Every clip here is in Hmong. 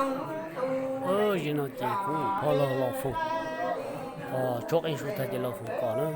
Zaum no ces kuv phob los los foom, tshuab qeej su tag ces los foom kom na.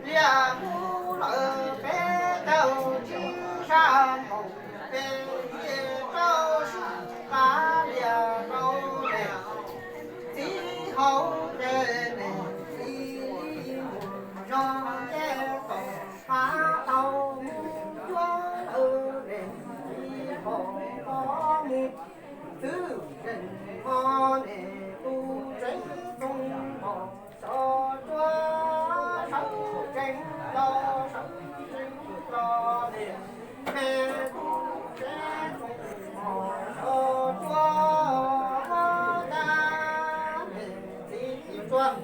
Liaj mus lawm peb caug tsib sab nkaus, peb hiav rau sib pab liaj rau nws txiv hauv ces nws txiv mus zog ncej tau, pab tau mus cuab lawm nws txiv pom tau mus txwv zeem hmo nws tus tsev txoos npog xyov cuab sawv tsees los sawv tsees los nws me tus tsev txoos npog xyov cuab ua cas nws txiv tsuas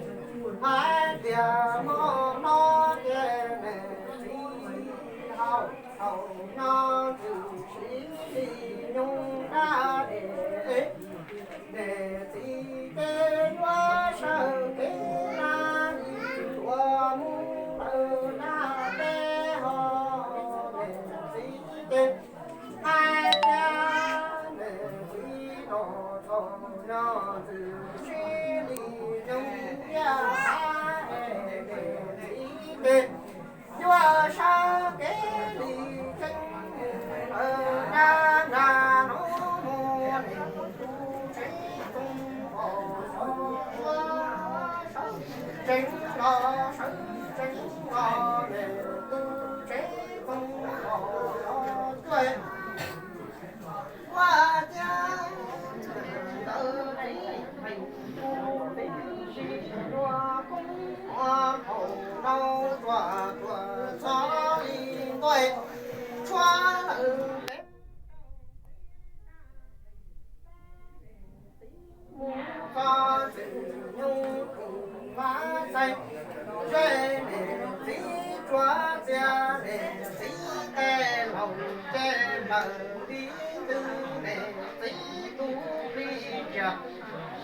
hais tias hmo no ces nws txiv hauv thaum no ntxwm siv li nyoog dab es nws txiv ces yuav sawv kev na, ib tuam mus lawm dab peb hos nws txiv ces hais tias nws txiv los thaum no ntxwm siv li nyoog dab es nws txiv ces yuav sawv kev li tseeb mus lawm dab nrag no mus nws tus tsev txoos npog xyov cuab sawv tsees los sawv tsees los nws tus tsev txoos npog xyov cuab ua cas ntawd txiv pheej tus txiv sib luag koob ua phaum rau tsuas tuam txog li ntuj tshuab lawm peb mus txog ntxwm nyoog tus vaj xais ze nws txiv tsuas txias nws txiv tej laus ces nplawm li ntws nws txiv tus plig riam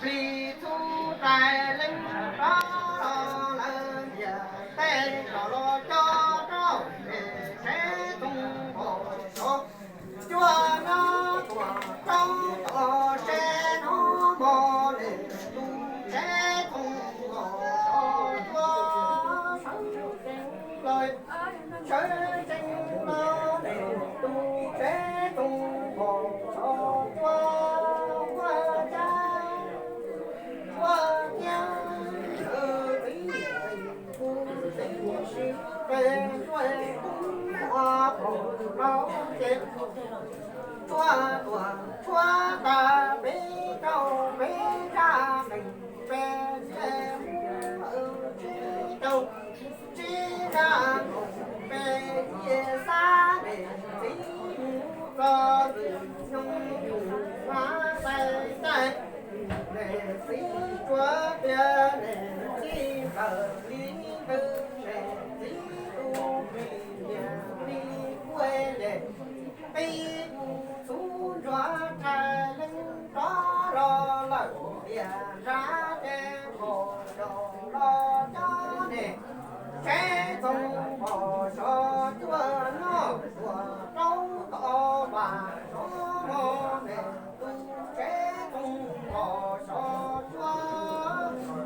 plig txuj tais leej rov los lawm ntiaj teb los los coj rau es tsev txoos npog xyov cuab nyob tuam rau tom tsev no mog nws tus tsev txoos npog xyov cuab sawv tsees los sawv tsees los nws tus tsev txoos npog xyov cuab ua cas ua cas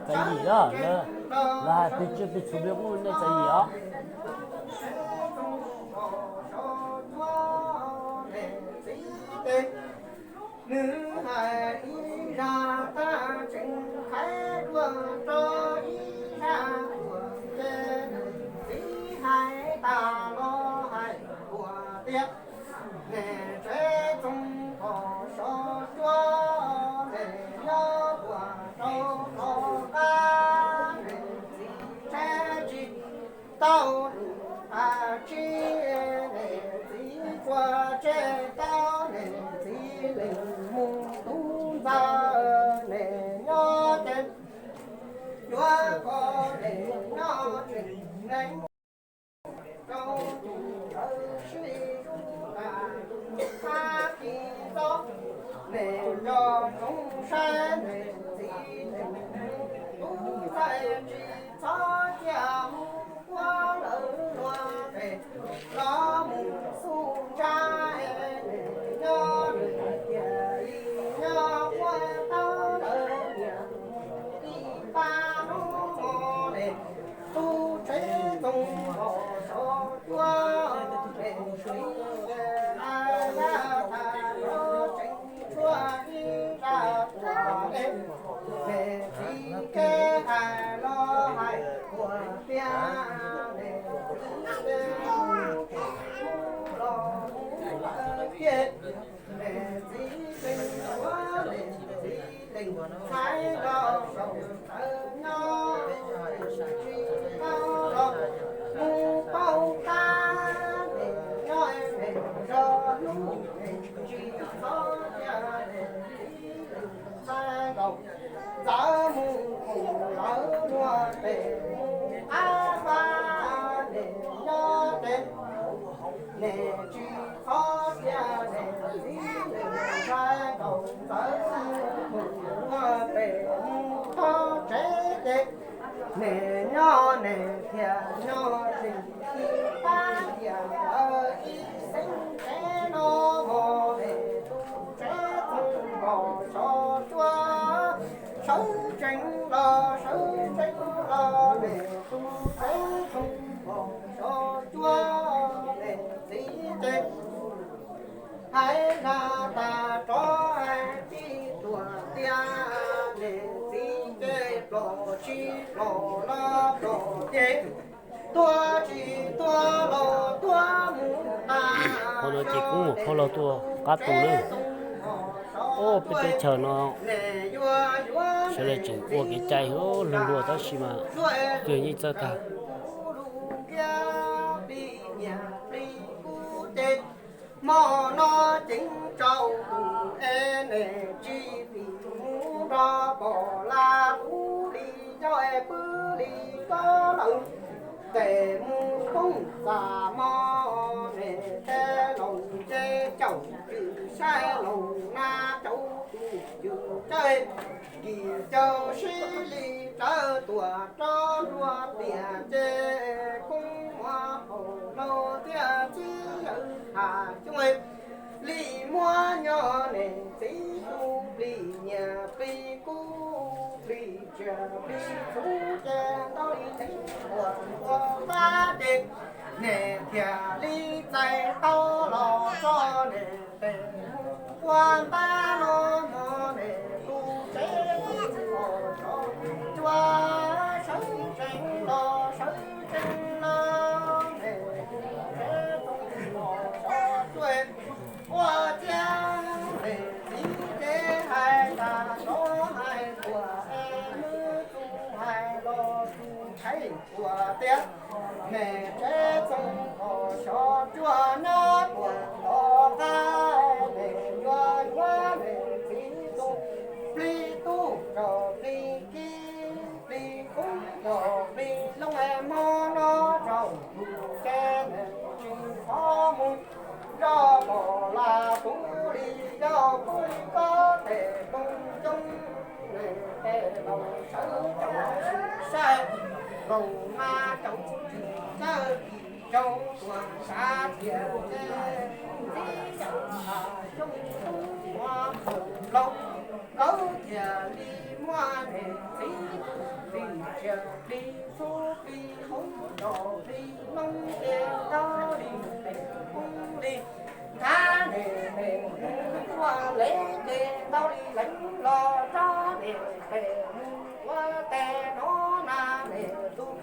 Txais yim lawm, lawv hais plig tsiaj plig txhu plig qub nej txais yim os. Nws hais ib zaj tag tseem qhia dua rau ib zaj tuaj ces nws txiv hais tas los hais dua tias, nej tsev txoos pom sov cuab, nej nyob puag rau tom qab, nej txiv tseg tsis tau lus tas tsib, nej txiv tsuas tseg tau nej txiv leej mus tub ntxawg, nej nyob ces yuav kom nej nyob tseem neeg rau tus ntawd sib zub tas tus qab kis txob, nej nco ntsoov saib nej txiv leej mus tub ntxawg tsis txhob cia mus quab lawv luag pem los mus xub ntsa, nej nyob nej tiag li nyob quab tau lawv niam li pab hnub no nej tus tsev txoos pom sov cuab, nej txiv hais zaj tag los tseem tshuav ib zaj tuaj es, nej txiv kev hais los hais dua tias, nej txiv kev mus los mus lawm tiag, nej txiv leej ua nej txiv leej txhais los saum ntawd nyob, tsis tau los mus pauj qab, nej nyob nej zog hnub nej tsis txhob cia nej txiv leej txhais los ntxawm mus mus lawv luag pem mus qab vab, nej nyob ces nej tsis txhob cia nej txiv leej txhais los ntxawm mus mus luag pem mus thov tsev ces, nej nyob nej thiaj nyob tseem ib pab tiam lawv ib xeeb tsev no mog, nej tus tsev txoos pom sov cuab, sawv tsees los sawv tsees los, nej tus tsev txoos pom sov cuab, nej txiv ces hais zaj tag rov hais pib tuaj tias, nej txiv ces plom tsis plom los plom ces, tuag tsis tuag los tuag mus tas. Qhov no ces kuv mus phauj laug tuaj qab tu na. Ob peb teb chaws no sawv daws tseem ua kev cai luag luag tab sis mas twb yeej txawj tag. Hmo no ceev tsaus tus es nej tsis pim mus nrog pom las kuv li yog es pw li ko lawm. Ces mus poob txaj hmo nej tej laus nce caum cwm saib laus na caum tus cwm caij kis caum sib li rawv tuaj rau nruab tiaj ces koob muab pom laus thiab txiv yawm Haj Xyooj li muab nyob nej txiv kuv plig nyias plig kub plig tsiaj plig txhu ces ntau li teb uas ua fab ces nej thiaj li txais tau los tso nej tes mus ua npab no mog nej tus tsev mus ua tso cua sawv tsees los sawv tsees los nej tus tsev mus ua tso cua ua ciav nej txiv kev hais tas rov hais tuaj es nws txuj hais los txuj qhia tuaj tias nej tsev txoos pom sov cuab nyob puag tom qab, nej yuav yuav nej txiv tus plig tub rau plig kib plig kub rau plig loob es hmo no tsaus ntuj ces nej tsis txhob mus nrog pom las kuv li yog kuv li ko tes toog coob nej tes laus sawv caum saib laus mas caum tsis cawj kis caum tuaj sav tias ces txiv yawm Haj Xyooj tub ua laus nkawd thiaj li muab nej txiv Plig txhub plig hoob rau plig noob ces tau li plig hoob li. Nthab ne ne ua lev ces tau li leev los tsob ne pem mus ua tes no na ne tus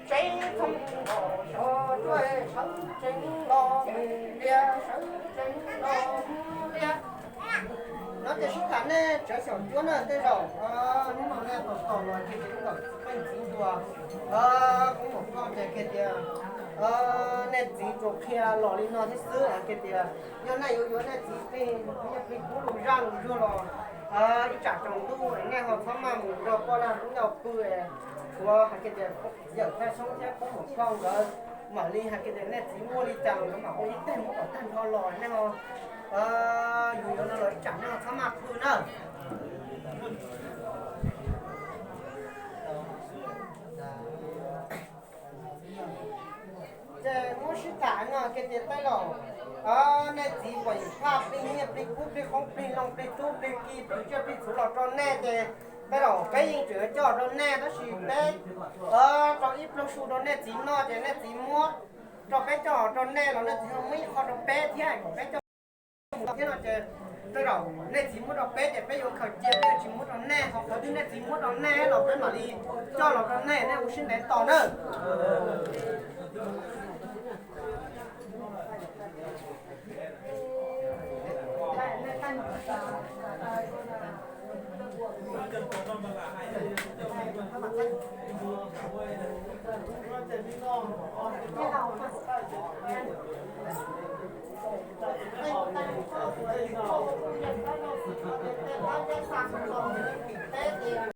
tsev thooj los xyov tsuas sawv tsees los mus lias sawv tsees los mus lias. No ces sib tham nej tsawv xyaum cuab na tej zaum hnub no nej tos tos los ces peb txiv ntua, kuv mus koj ces kiag tias nej txiv tsuas qhia los li no thiab xwb hais kiag tias yog nej yuav yuav nej txiv plig, yog plig kub lus zaj lus zuag los ib tsam tsaus ntuj nej ho txhob maj mus nrog poj lag lub nyob pw, tshuav hais kiag tias yawm Thaj Xyoob thiab Koob Maum Koj nkawd mam li hais kiag tias nej txiv muaj li cas los nkawd mam ua ib teg muab kom tag nrho los nej ho yuav yuav no los ib tsam nej ho txhob maj pw na. Ces muab sib tham no kiag tias tej zaum nej txiv puas yeem phaj plig nyiaj plig kub plig qoob plig loo plig tub plig ki plig tsiaj plig txhuv los rau nej ces tej zaum peb yeej tseem coj rau nej tab sis peb rau ib pluag su rau nej txiv noj ces nej txiv muab rau peb coj rau nej los nej txiv ho muab ib qho rau peb thiab kom peb coj mus thiab no ces tej zaum nej txiv muab rau peb ces peb yuav khaws cia peb yuav tsis muab rau nej, ho qhov twg nej txiv muab rau nej los peb mam li coj los rau nej, nej ua siab ntev tos nawb.